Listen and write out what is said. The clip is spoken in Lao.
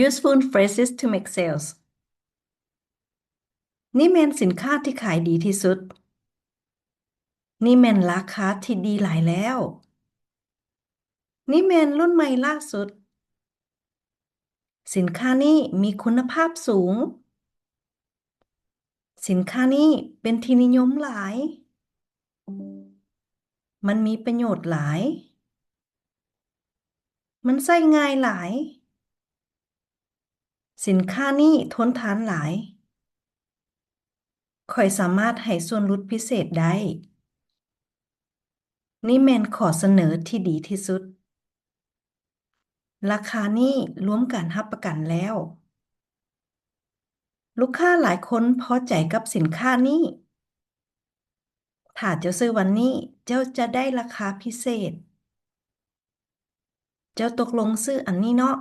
Useful phrases to make sales. ນີ້ແມ່ນສິນຄ້າທີ່ຂາຍດີທີ່ສຸດ. ນີ້ແມ່ນລາຄາທີ່ດີຫຼາຍແລ້ວ. ນີ້ແມ່ນລຸ້ນໃໝ່ລ່າສຸດ. ສິນຄ້ານີ້ມີຄຸນນະພາບສູງ. ສິນຄ້ານີ້ເປັນທີ່ນິຍົມຫຼາຍ. ມັນມີປະໂຫຍດຫຼາຍ. ມັນໃຊ້ງ່າຍຫຼາຍ. ສິນຄ້ານີ້ທົນທານຫຼາຍ. ຂ້ອຍສາມາດໃຫ້ສ່ວນຫຼຸດພິເສດໄດ້. ນີ້ແມ່ນຂໍ້ສະເໜີທີ່ດີທີ່ສຸດ. ລາຄານີ້ລວມການຮັບປະກັນແລ້ວ. ລູກຄ້າຫຼາຍຄົນພໍໃຈກັບສິນຄ້ານີ້. ຖ້າເຈົ້າຊື້ວັນນີ້, ເຈົ້າຈະໄດ້ລາຄາພິເສດ. ເຈົ້າຕົກລົງຊື້ອັນນີ້ເນາະ.